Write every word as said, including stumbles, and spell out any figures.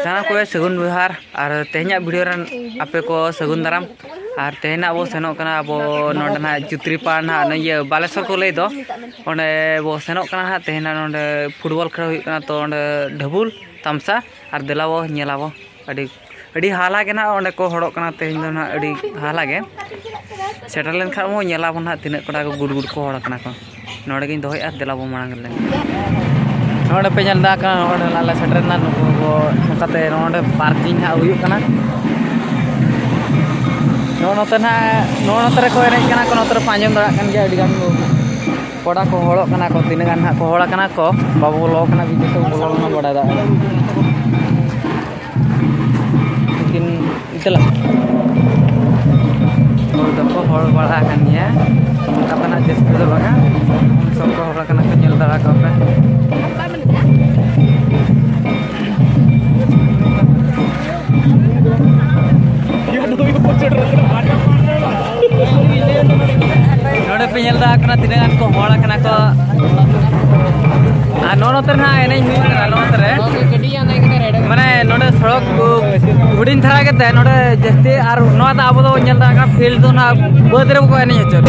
ᱥᱟᱱᱟᱢ ᱠᱚᱜᱮ ᱥᱟᱹᱜᱩᱱ ᱵᱮᱣᱦᱟᱨ ᱟᱨ ᱛᱮᱦᱮᱧᱟᱜ ᱵᱷᱤᱰᱤᱭᱳ ᱨᱮᱱ ᱟᱯᱮ ᱠᱚ ᱥᱟᱹᱜᱩᱱ ᱫᱟᱨᱟᱢ᱾ ᱟᱨ ᱛᱮᱦᱮᱧ ᱟᱵᱚ ᱥᱮᱱᱚᱜ ᱠᱟᱱᱟ ᱟᱵᱚ ᱱᱚᱰᱮ ᱱᱟᱦᱟᱜ ᱪᱩᱛᱨᱤᱯᱟᱲ ᱱᱟᱦᱟᱜ ᱤᱭᱟᱹ ᱵᱟᱞᱮᱥᱚᱨ ᱠᱚ ᱞᱟᱹᱭ ᱫᱚ, ᱚᱸᱰᱮ ᱵᱚ ᱥᱮᱱᱚᱜ ᱠᱟᱱᱟ ᱦᱟᱸᱜ᱾ ᱛᱮᱦᱮᱧ ᱱᱚᱰᱮ ᱯᱷᱩᱴᱵᱚᱞ ᱠᱷᱮᱞ ᱦᱩᱭᱩᱜ ᱠᱟᱱᱟ, ᱛᱚ ᱚᱸᱰᱮ ᱰᱷᱟᱹᱵᱩᱞ ᱛᱟᱢᱥᱟ ᱟᱨ ᱫᱮᱞᱟ ᱵᱚ ᱧᱮᱞ ᱟᱵᱚ᱾ ᱟᱹᱰᱤ ᱟᱹᱰᱤ ᱦᱟᱞᱟ ᱜᱮ ᱱᱟᱦᱟᱜ ᱚᱸᱰᱮ ᱠᱚ ᱦᱚᱲᱚᱜ ᱠᱟᱱᱟ ᱛᱮᱦᱮᱧ ᱫᱚ ᱱᱟᱦᱟᱜ, ᱟᱹᱰᱤ ᱦᱟᱞᱟ ᱜᱮ᱾ ᱥᱮᱴᱮᱨ ᱞᱮᱱᱠᱷᱟᱱ ᱵᱚ ᱧᱮᱞ ᱟᱵᱚ ᱱᱟᱦᱟᱜ ᱛᱤᱱᱟᱹᱜ ᱠᱚᱲᱟ ᱠᱚ ᱜᱩᱰ ᱜᱩᱰ ᱠᱚ ᱦᱚᱲ ᱠᱟᱱᱟ ᱠᱚ᱾ ᱱᱚᱰᱮ ᱜᱤᱧ ᱫᱚᱦᱚᱭᱮᱫᱼᱟ, ᱫᱮᱞᱟ ᱵᱚ ᱢᱟᱲᱟᱝ ᱞᱮᱱ᱾ ᱱᱚᱰᱮ ᱯᱮ ᱧᱮᱞ ᱮᱫᱟ ᱠᱚ, ᱱᱚᱰᱮ ᱱᱟᱦᱟᱜ ᱞᱮ ᱥᱮᱴᱮᱨ ᱮᱱᱟ᱾ ᱱᱩᱠᱩ ᱠᱚ ᱱᱚᱝᱠᱟᱛᱮ ᱱᱚᱰᱮ ᱯᱟᱨᱠᱤᱝ ᱱᱟᱦᱟᱜ ᱦᱩᱭᱩᱜ ᱠᱟᱱᱟ᱾ ᱱᱚᱜᱼᱚ ᱱᱚᱛᱮ ᱱᱟᱦᱟᱜ, ᱱᱚᱜᱼᱚ ᱱᱚᱛᱮ ᱨᱮᱠᱚ ᱮᱱᱮᱡ ᱠᱟᱱᱟ ᱠᱚ, ᱱᱚᱛᱮ ᱨᱮᱯᱮ ᱟᱸᱡᱚᱢ ᱫᱟᱲᱮᱭᱟᱜ ᱠᱟᱱ ᱜᱮᱭᱟ ᱟᱹᱰᱤ ᱜᱟᱱ ᱠᱚ᱾ ᱠᱚᱲᱟ ᱠᱚ ᱦᱚᱲᱚᱜ ᱠᱟᱱᱟ ᱠᱚ, ᱛᱤᱱᱟᱹᱜ ᱜᱟᱱ ᱦᱟᱸᱜ ᱠᱚ ᱦᱚᱲ ᱠᱟᱱᱟ ᱠᱚ, ᱵᱟᱵᱚ ᱵᱚᱞᱚ ᱠᱟᱱᱟ, ᱵᱤᱫᱮᱥ ᱵᱚ ᱵᱚᱞᱚ ᱞᱮᱱᱟ ᱵᱟᱰᱟᱭ ᱫᱟᱲᱮᱭᱟᱜᱼᱟ᱾ ᱞᱮᱠᱤᱱ ᱪᱟᱞᱟᱜ ᱦᱚᱲ ᱫᱚᱠᱚ ᱦᱚᱲ ᱵᱟᱲᱟ ᱟᱠᱟᱱ ᱜᱮᱭᱟ, ᱚᱱᱠᱟ ᱫᱚ ᱱᱟᱜ ᱡᱟᱹᱥᱛᱤ ᱫᱚ ᱵᱟᱝᱟ, ᱠᱚᱢ ᱥᱚᱢ ᱠᱚ ᱦᱚᱲ ᱠᱟᱱᱟ ᱠᱚ, ᱧᱮᱞ ᱫᱟᱲᱮ ᱟᱠᱚ ᱯᱮ᱾ ᱱᱚᱰᱮ ᱯᱮ ᱧᱮᱞ ᱫᱟᱲᱮᱭᱟᱜ ᱠᱟᱱᱟ ᱛᱤᱱᱟᱹᱜ ᱜᱟᱱ ᱠᱚ ᱦᱚᱲ ᱠᱟᱱᱟ ᱠᱚ᱾ ᱟᱨ ᱱᱚᱜᱼᱚ ᱱᱚᱛᱮ ᱨᱮ ᱱᱟᱦᱟᱜ ᱮᱱᱮᱡ ᱦᱩᱭᱩᱜ ᱠᱟᱱᱟ, ᱱᱚᱜᱼᱚ ᱱᱚᱛᱮ ᱨᱮ᱾ ᱢᱟᱱᱮ ᱱᱚᱰᱮ ᱥᱚᱲᱚᱠ ᱦᱩᱰᱤᱧ ᱫᱷᱟᱨᱟ ᱜᱮᱛᱮ ᱱᱚᱰᱮ ᱡᱟᱹᱥᱛᱤ, ᱟᱨ ᱱᱚᱣᱟ ᱫᱚ ᱟᱵᱚ ᱫᱚ ᱧᱮᱞ ᱫᱟᱲᱮᱭᱟᱜ ᱠᱟᱱᱟ ᱯᱷᱤᱞᱰ ᱫᱚ ᱱᱟᱦᱟᱜ ᱵᱟᱹᱫᱽ ᱨᱮ ᱵᱟᱠᱚ ᱮᱱᱮᱡ ᱦᱚᱪᱚ᱾